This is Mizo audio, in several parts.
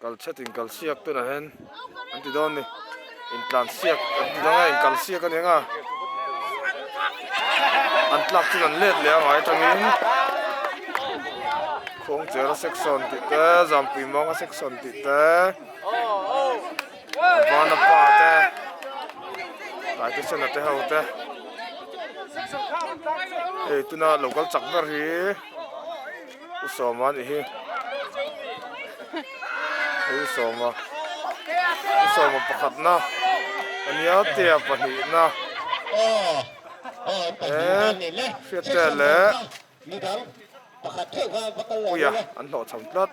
Kal chhet in kal siak tunah hian an ti dawn a ni intlan siak an ti dawn a inkal siak a ni ang a an tlak chu an let leh a ngai atangin khuangchera section tih te zampui mawnga section tih te vana pa te taitesena te ho te hei tuna lo kal chak ber hi. U Sawma a nih hi U Sawma U Sawma pakhatna a nia tia pahnihna he hriatte leh Puia an hlawhchham tlat.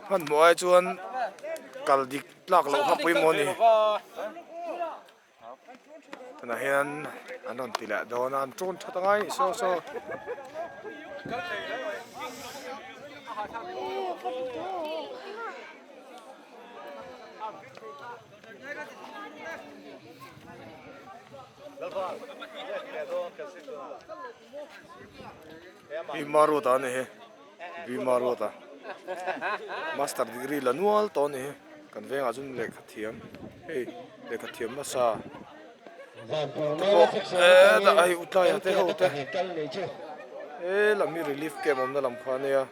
Hmanhmawh ai chuan kal dik tlak loh kha pawimawh a ni. Tunah hian an rawn ti leh dawn a an tawn that angai a ni saw saw. Bima road a ni hi Bima road a master degree la nual tawh a ni hi kan vengah chuan lehkha thiam hei lehkha thiam hmasa te pawh hetah hei utlaiah te ho te he lam hi relief camp awmna lam kha a nia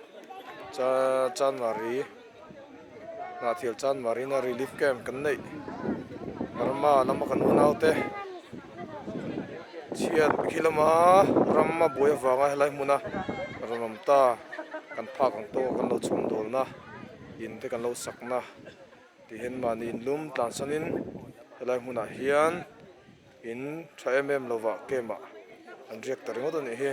chanmari. Hnahthil chan Marina Relief Camp kan neih Burma lama kan unaute chhiat khi lama ram a buai avanga helai hmuna rawn awm ta kan phak ang tawk a kan lo chhawm dawlna in te kan lo sakna tih hian mahni inlum tlansanin helai hmunah hian In tha em em lovah camp ah an riak ta ringawt a nih hi.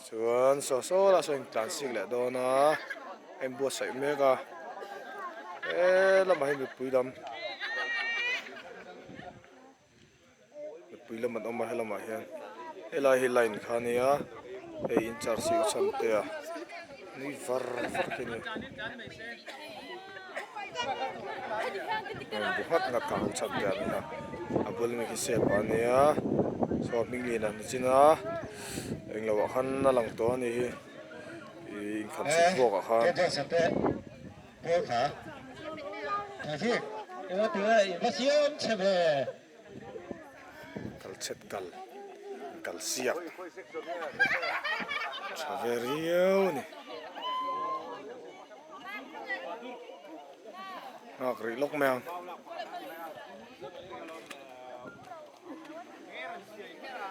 Chuan saw saw lah saw intlan sik leh dawn a, a inbuatsaih mek a, he lamah hian mipui lam mipui lam an awm a helamah hian helai hi line kha a nia hei in charge hi u chhan te a nui var var khi a ni bu nghat nghat kha u chhan te a ni a a bul ami khi sep a nia saw hming lian a ni chin a englo ah khan a lang tawh a ni hi ih inkhat chhuk bawk ah khan. Kal chhet kal kal siak tha ve riau a ni nghak rih lawk mai ang.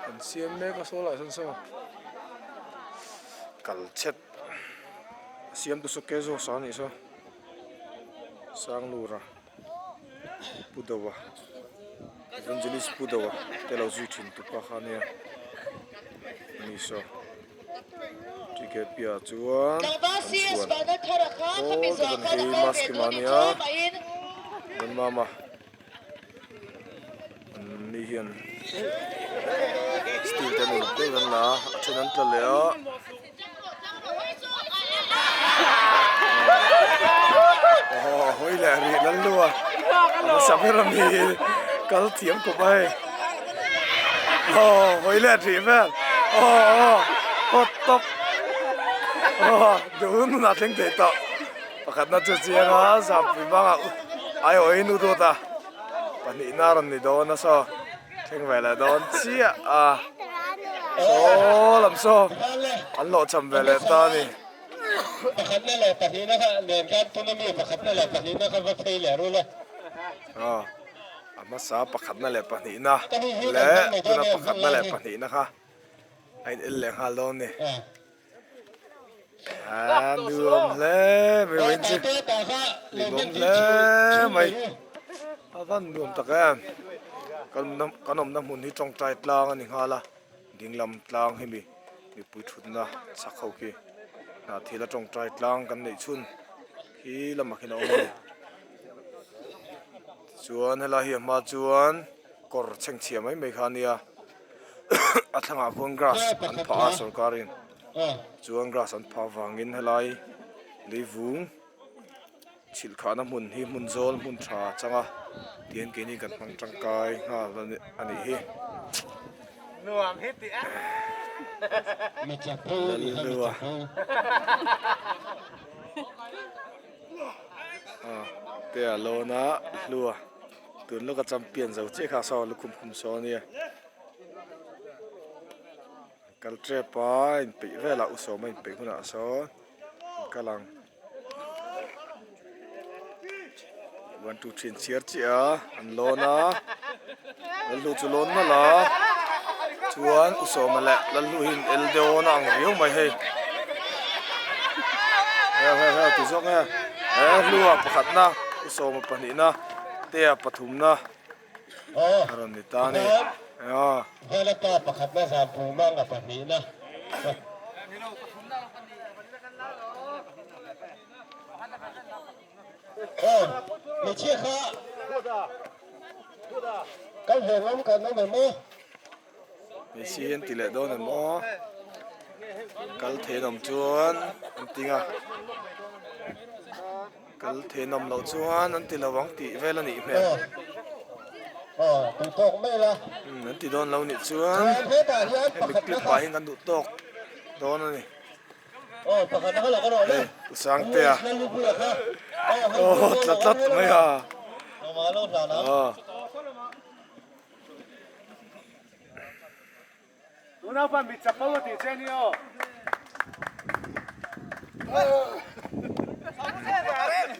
An siam mek a saw lah sawn saw kal chhet. A siam tu saw ke zawk sa anih saw Sanglura Pu Dova Evangelist Pu Dova te lo zui thin tu pa kha ania ani saw TKP ah chuan an chhuan aw tak an hi mask emaw ania an mama. An ni hian steel te an uluk deuhin an la a a then an tla leh a. Aw a hawi leh rih lal lu a a hmasa ber ami kal thiam khawp a hei aw hawi leh rih vel aw aw hawt tawp aw duh hun a thleng thei tawh. Pakhatna chu chiang a zampui bangah aiawhin u dawt a pahnihna a rawn ni dawn a saw thleng ve leh dawn chiah a saw lam saw an hlawh cham ve leh ta a ni. Pakhatna leh pahnihna kha nen khan tuna mi pakhatna leh pahnihna kha va phei leh rul a. Aw a hmasa pakhatna leh pahnihna leh tuna pakhatna leh pahnihna kha a in el leh nghal dawn a ni. A nuam hle mai vawiin chu hlimawm hle mai a van nuam tak em kan awmna hmun hi tawngtai tlang a ni nghal a dinglam tlang hemi mipui thutna chak ho khi hnah thil a tawngtai tlang kan neih chhun khi lamah khian a awm a ni tichuan helai hi a hma chuan kawr chhengchhia mai mai kha a nia. a thlangah khuan grass an phah a sorkarin chuan grass an phah avangin helai leivung chhilh khahna hmun hi hmun zawl hmun tha a chang a. Tihian keini kan hmang tangkai nghal a nih hi. Lalhlua. Te a lawn a Hlua. Tun lawka champion zo chiah kha saw lukhum khum saw a nia. Kal tep a inpeih velah u sawma inpeih hunah sawn an kal ang. 1 2 3 an chhiar chiah a an lawn a Lalhlu chu lawn nalh a chuan u sawma leh Lalhlu hi an el dawn a ang riau mai hei heu heu heu ti zawk nge he hlua pakhatna u sawma pahnihna tea pathumna a rawn ni ta a ni aw. Velapa pakhatna Zamphu Manga pahnihna. Aw, hmeichhia kha kal ve ngam kan awm em aw? Hmeichhia hi an ti leh dawn em aw? Kal thein awm chuan an ti nga, kal thein awm loh chuan an ti lo ang tih vel a nih hmel. Aw, duh tawk mai la. Umm, an ti dawn lo nih chuan hemi clip ah hian kan duh tawk dawn a ni. Hei u Sangtea aw tla tlat mai a aw.